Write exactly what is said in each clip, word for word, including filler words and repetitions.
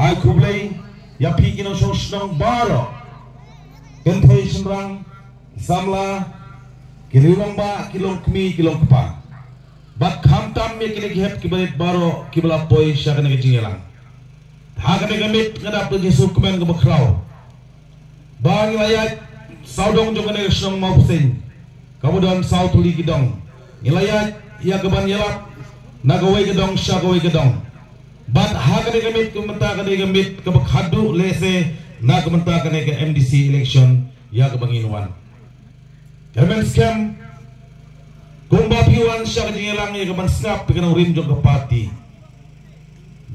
Ai khublei ïa phi ki nongshong shnong baroh, kynthei shynrang, samla, ki riewrangbah, ki longkmie, ki longkpa, bad khamtam ïa kine ki hep ki barit baroh kiba la poi sha kane ka jingïalang. Ha kane ka miet nga dap da ka sur kmen kaba khraw ba ngi la ïaid sawdong jong kane ka shnong Mawpseiñ kaba don saw tylli ki dong. Ngi la ïaid ïa kaban ïalap na kawei ka dong sha kawei ka dong. Bad ha kane ka miet, ka mynta kane ka miet kaba khadduh lehse na ka mynta kane ka M D C election ïa kaba ngin wan. Kyrmen skhem, kumba phi wan sha ka jingïalang ïa kaban sngap ïa ka nongrim jong ka party,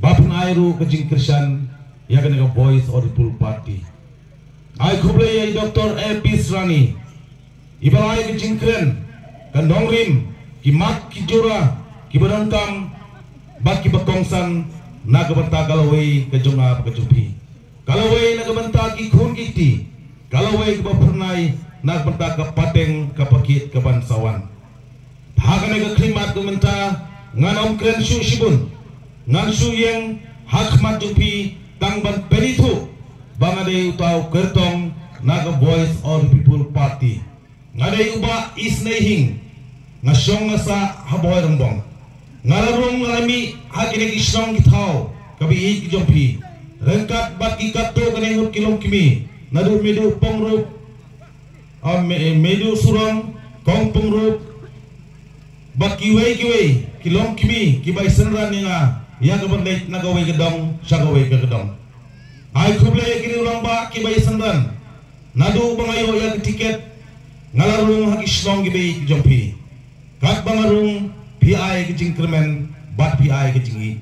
ba phin ai ruh ka jingkyrshan ïa kane ka Voice of the People Party. Ai khublei ïa i Doctor A P Srani, iba la ai ka jingkren, ka nongrim, ki mat ki jura kiba donkam bad kiba kongsan na ka bynta ka lawei ka jong nga bad ka jong phi. Ka lawei na ka bynta ki khun ki kti, ka lawei kaba phyrnai na ka bynta ka pateng ka pakit kaban sa wan. Ha kane ka khlieh ka mynta ngan ym kren shuh shibun, ngan shu ïeng ha khmat jong phi tang ban pynithuh ba nga dei uta u kyrtong na ka Voice of the People Party. Nga dei u Bah Isnei Hing, nga shong nga sah ha Bhoirymbong. Nga la rung nga la mih ha kine ki shnong ki thaw kaba ïeit ki jong phi, ryngkat bad ki katto katne ngut ki longkmie, naduh Meiduh Pongrup, ah, Me-, Meiduh Surong, Kong Pongrup, bad kiwei kiwei ki longkmie kiba ïasynran ïa nga ïa kaban leit na kawei ka dong sha kawei ka dong. Ai khublei ïa ki riewrangbah kiba ïasynran. Naduh ba nga ïoh ïa ka tiket, nga la rung ha ki shnong kiba ïeit ki jong phi. Katba nga rung, phi ai ka jingkyrmen bad phi ai ka jingïeit.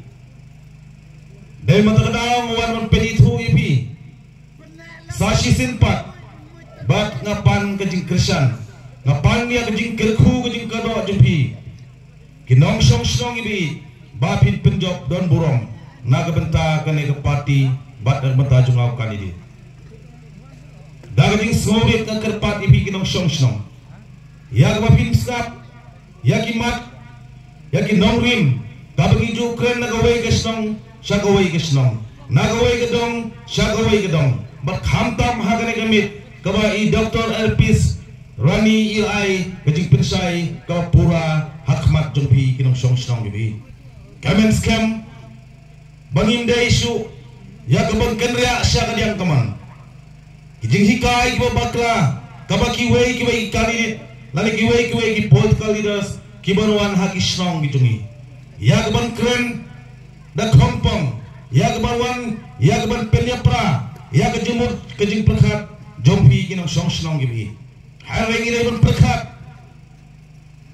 Dei mynta ka daw nga wan ban pynithuh ïa phi sa shisien pat, bad nga pan ka jingkyrshan, nga pan ïa ka jingkyrkhu, ka jingkyrdoh jong phi. Ki nongshong shnong iba ïeit, ba phin pynjop don burom na ka bynta kane ka party bad na ka bynta jong nga u candidate. Da ka jingsngewrit nga kyrpad ïa phi ki nongshong shnong, ïa kaba phin sngap ïa ki mat, ïa ki nongrim, kaba ngi ju kren na kawei ka shnong sha kawei ka shnong, na kawei ka dong sha kawei ka dong, bad khamtam ha kane ka miet kaba i Doctor A P Srani i la ai ka jingpynshai kaba pura ha khmat jong phi ki nongshong shnong iba ïeit. Kyrmen skhem ba ngim dei shuh ïa kaban kynriah sha ka diang kamon. Ki jinghikai kiba bakla kaba kiwei kiwei ki candidate lane kiwei kiwei ki political leaders kiban wan ha ki shnong ki jong ngi, ïa kaban kren da khongpong, ïa kaban wan, ïa kaban pynïapra ïa ka jingmut ka jingpyrkhat jong phi ki nongshong shnong kiba ïeit. Hynrei ngi dei ban pyrkhat,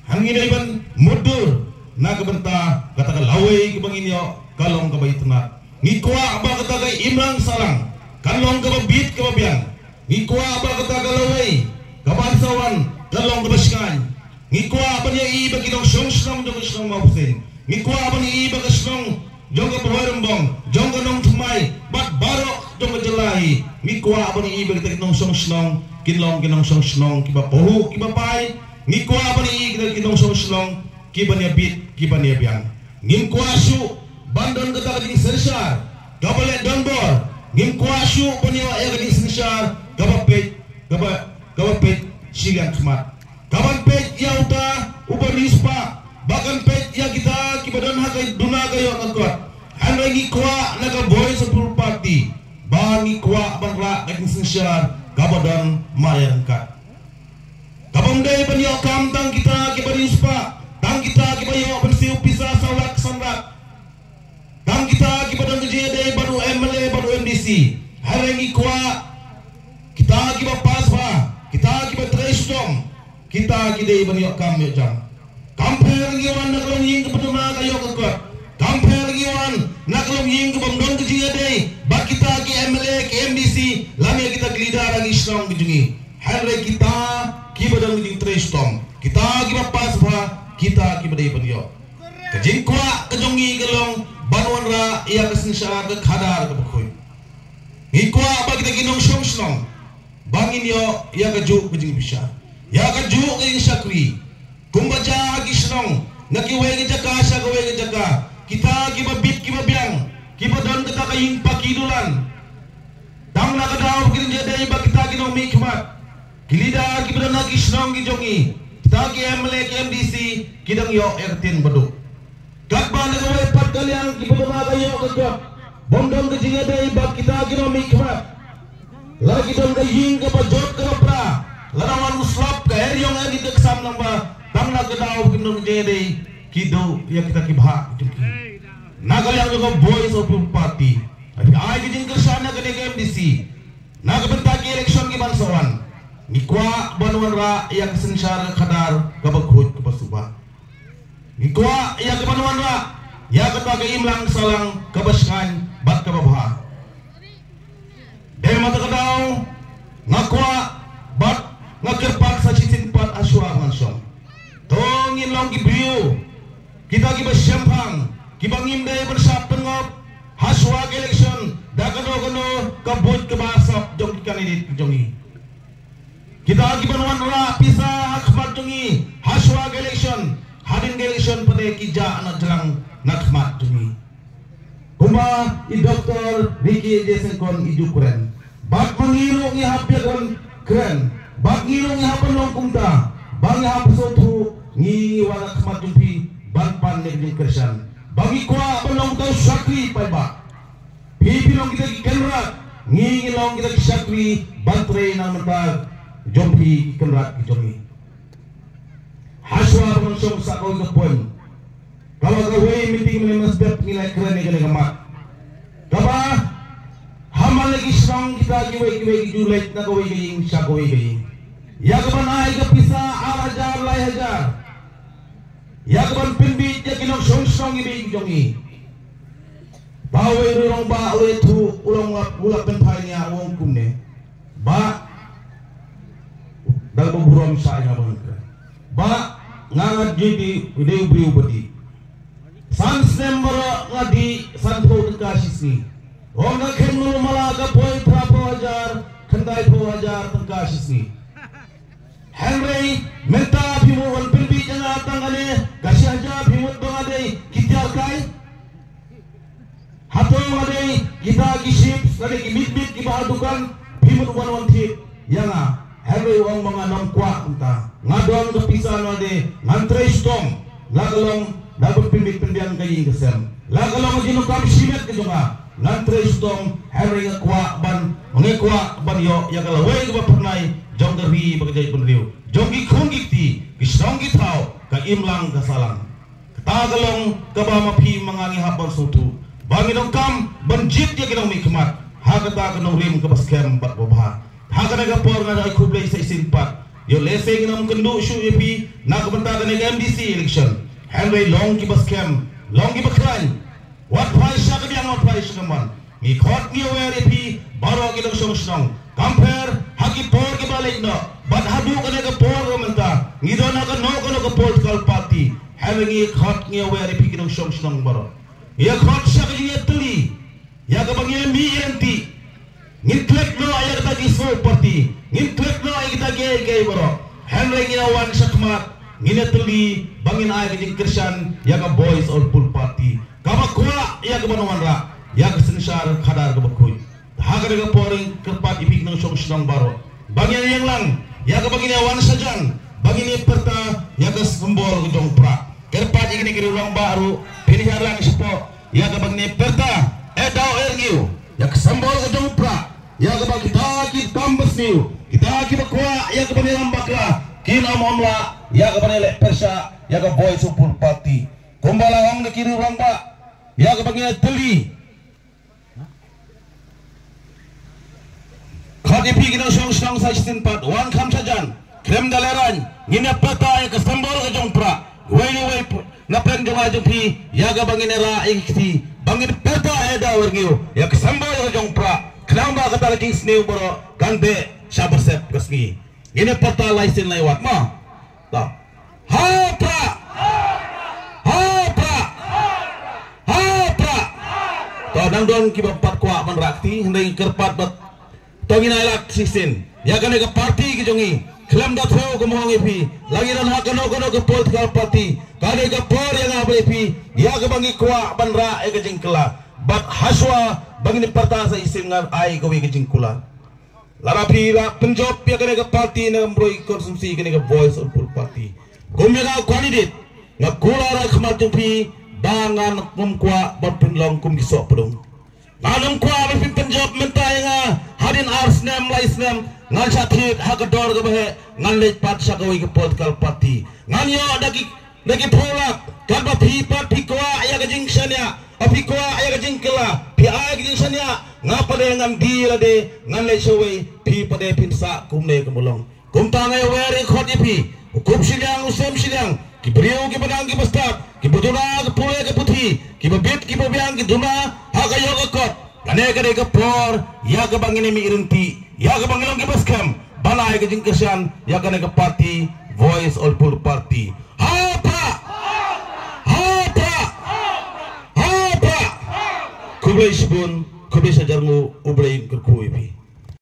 hynrei ngi dei ban mutdur na ka bynta kata ka lawei kaba ngin ïoh ka long kaba itynnad. Ngi kwah ba kata ka imlang sahlang kan long kaba bit kaba biang. Ngi kwah ba kata ka lawei kaban sa wan kan long kaba shngaiñ. Ngi kwah ban ïohi ba ki nongshong shnong jong ka shnong Mawpseiñ, ngi kwah ban ïohi ba ka shnong jong ka Bhoirymbong, jong ka Nongthymmai bad baroh jong ka jylla hi, ngi kwah ban ïohi ba kita ki nongshong shnong kin long ki nongshong shnong kiba pahuh kiba pai. Ngi kwah ban ïohi kita ki nongshong shnong kiban ïabit kiban ïabiang. Ngim kwah shuh ban don kata ka jingsynshar kaba leh donbor. Ngim kwah shuh ban ïoh ïa ka jingsynshar kaba peit, kaba, kaba peit shiliang khmat, kaban peit ïa uta uba riewspah, ba kan peit ïa kita kiba don ha ka duna ka ïoh ka kot. Hynrei ngi kwah na ka Voice of People Party ba ngi kwah ban rah ka jingsynshar kaba don mareh ryngkat, kabym dei ban ïoh kam tang kita kiba riewspah, tang kita kiba ïoh ban siew pisa saw lak san lak, tang kita kiba don ka jingïadei bad u M L A bad u M D C. Hynrei ngi kwah kita kiba pass bha, kita kiba trei shitom, kita ki dei ban ïoh kam ïoh jam. Kam pher ngi wan na ka longïing kaba duna ka ïoh ka kot, kam pher ngi wan na ka longïing kabym don ka jingïadei bad kita ki M L A, ki M D C, lane kita ki leader ha ki shnong ki jong ngi. Hynrei kita kiba don ka jingtrei shitom, kita kiba pass bha, kita kiba dei ban ïoh. Ka jingkwah ka jong ngi ka long ban wanrah ïa ka synshar ka khadar kaba khuid. Ngi kwah ba kita ki nongshong shnong ba ngin ïoh ïa kajuh ka jingbishar, ïa kajuh ka jingshakri. Kumba jia ha ki shnong, na kiwei ki jaka sha kawei ki jaka, kita kiba bit kiba biang, kiba don kata ka ïing paki dulan. Tang na ka daw ba ki dang ïadei bad kita ki nongmihkhmat, ki leader kiba don ha ki shnong ki jong ngi, kita ki M L A, ki M D C, ki dang ïoh ïa ka ktien baduh. Katba na kawei pat ka liang kiba don ha ka ïoh ka kot, bym don ka jingïadei bad kita ki nongmihkhmat. Lada ki don ka ïing kaba jot kaba pra, lada wan u slap ka er ïong er ki ka ksam lang ba, tang na ka daw ba kim don ka jingïadei, ki duh ïa kita ki bhah ki jong ki. Na ka liang jong ka Voice of People Party, ai ka jingkyrshan na kane ka M D C, na ka bynta ki election ki ban sa wan, ngi kwah ban wanrah ïa ka synshar ka khadar kaba khuid kaba suba. Ngi kwah ïa ka ban wanrah ïa kata ka imlang sahlang kaba shngaiñ bad kaba bha. Dei ma kata ka daw nga kwah bad nga kyrpad sa shisien pat ha shuwa ban shong. To ngin long ki briew, kita kiba shemphang, kiba ngim dei ban shah pynngop ha shuwa ka election da kano kano ka buit kaba sap jong ki candidate jong ngi. Kita kiban wanrah pisa ha khmat jong ngi ha shuwa ka election, hadien ka election pat ki jah na jrang na khmat jong ngi. Kumba i Doctor Ricky A J Syngkon i ju kren, bad ma ngi ruh ngi hap ïa ka ban kren, bad ngi ruh ngi hap ban long kumta, ba ngi hap sngewthuh ngi, ngi wan ha khmat jong phi ban pan ïa ka jingkyrshan, ba ngi kwah ban long uta u shakri paidbah. Phi phi long kita ki kynrad, ngi ngi long kita ki shakri ban trei na ka bynta jong phi ki kynrad ki jong ngi. Ha shuwa ba ngan shong sa kawei ka point, kaba kawei meeting mynne mynstep ngi la kren ïa kane ka mat, kaba ha man la ki shnong kita kiwei kiwei ki ju leit na kawei ka ïing sha kawei ka ïing ïa ka ban ai ka pisa ar hajar lai hajar ïa ka ban pynbiej ïa ki nongshong shnong kiwei ki jong ngi. Ba wei ruh u rangbah u la ïathuh, u long, u la pynphai nia, u ong kumne: Bah, da kaba burom shah ïa nga ban kren. Bah, nga nga dei, dei, dei u briew ba dih. San snem baroh nga dih sanphew tyngka shi sngi. Ong ka kheiñ mala ka poi phraphew hajar, khyndaiphew hajar tyngka shi sngi. Hynrei mynta phi mut wan pynbiej ïa nga tang kane ka shi hajar, phi mut ba nga dei ki tiar kai? Hato nga dei kita ki chips lane ki mitmit kiba ha dukan, phi mut wan wan thied ïa nga? Hynrei u ong ba ngan ym kwah kumta. Nga don ka pisa na lade, ngan trei shitom. La ka long da ban pynmih pynbiang ka ïing ka sem, la ka long ka jingdonkam shimet ka jong nga, ngan trei shitom. Hynrei nga kwah ban, nga kwah ban ïoh ïa ka lawei kaba phyrnai jong ka ri bad ka jaitbynriew, jong ki khun ki kti, ki shnong ki thaw, ka imlang ka sahlang. Kata ka long kaba ma phi ma nga ngi hap ban sngewthuh ba ngi donkam ban jied ïa ki nongmihkhmat ha kata ka nongrim kaba skhem bad ba bha. Ha kane ka por nga ai khublei sa shisien pat. Ïoh lehse ngin ym kynduh shuh ïa phi na ka bynta kane ka M D C election. Hynrei long kiba skhem, long kiba khlaiñ. Wat phai sha ka biang, wat phai sha ka mon. Ngi khot ngi wer ïa phi baroh ki nongshong shnong. Kam pher ha ki por kiba leit noh bad haduh kane ka por ka mynta, ngi don ha kano kano ka political party. Hynrei ngi khot ngi wer ïa phi ki nongshong shnong baroh. Ngi khot sha ka jingïatylli ïa kaba ngi mih ïa lynti. Ngin klet noh ïa kita ki sngewparty, ngin klet noh ïa kita kiei kiei baroh. Hynrei ngin ïa wan shakhmat, ngin ïa tylli ba ngin ai ka jingkyrshan ïa ka Voice of People Party, kaba kwah ïa ka ban wanrah ïa ka synshar khadar kaba khuid. Ha kane ka por ngi kyrpad ïa phi ki nongshong shnong baroh ba ngin ïa ïeng lang ïa kaba ngin ïa wan shajan, ba ngin ïa pyrta ïa ka symbol ka jong u prah. Kyrpad ïa kine ki rangbah ruh, phin hiar lang shapoh ïa kaba ngin ïa pyrta, eh, daw eh rngiew, ïa ka symbol ka jong u prah, ïa kaba kita ki kam basniew, kita kiba kwah ïa ka ban ïalam bakla, kin ym ym lah ïa ka ban ïaleh pyrshah ïa ka Voice of People Party. Kumba la ong da ki rangbah, ïa kaba ngin ïa tylli. Khot ïa phi ki nongshong shnong sa shisien pat, wan kham shajan, khlem da lehraiñ, ngin ïa pyrta ïa ka symbol ka jong u prah. Wei ne wei na pdeng jong nga jong phi, ïa kaba ngin ïa rah ïa ki kti, ba ngin pyrta eh daw eh rngiew ïa ka symbol ka jong u prah. Khnang ba kata ka jingsniew baroh kan beh sha ba sep ka sngi. Ngin ïa pyrta lai sien lai wat ma. Ta. Ha u prah! Ha u prah! Ha u prah! To, dang don kiba pat kwah ban rah kti, hynrei kyrpad bad. To ngin ai lad shisien ïa kane ka party ka jong ngi. Khlem da thew, kumba ong ïa phi, la ngi don ha kano kano ka political party, ka dei ka por ïa nga bad ïa phi ïa kaba ngi kwah ban rah ïa ka jingkylla. Bad hashwa ba ngin pyrta sa shisien ngan ai kawei ka jingkular. Lada phi la pynjop ïa kane ka party na Umroi constituency, kane ka Voice of the People Party, kum ïa nga u candidate, nga kular ha khmat jong phi ba ngan ym kwah ban pynlong kum ki sohpdung. Ngan ym kwah ba phin pynjop mynta ïa nga hadien ar snem lai snem ngan shah thied ha ka dor kaba heh, ngan leit pat sha kawei ka political party. Ngan ïoh da ki da ki phew lak, katba phi pat phi kwah ïa ka jingshaniah, phi kwah ïa ka jingkylla, phi ai ka jingshaniah, nga pat de ngan die lade, ngan leit shawei, phi pat de phin sah kumne kumba long. Kumta nga ïawer ïa khot ïa phi, u kup shiliang u sem shiliang, ki briew kiba dang kiba stad, kiba duna ka pule ka puthi, kiba bit kiba biang ki duna ha ka ïoh ka kot. Kane ka dei ka por ïa kaba ngin ïa mih ryntih, ïa kaba ngin long kiba skhem ban ai ka jingkyrshan ïa kane ka party, Voice of the People Party. Hapa! Hapa! Hapa! Khublei shibun, khublei shihajar nguh, U Blei un kyrkhu ïa phi.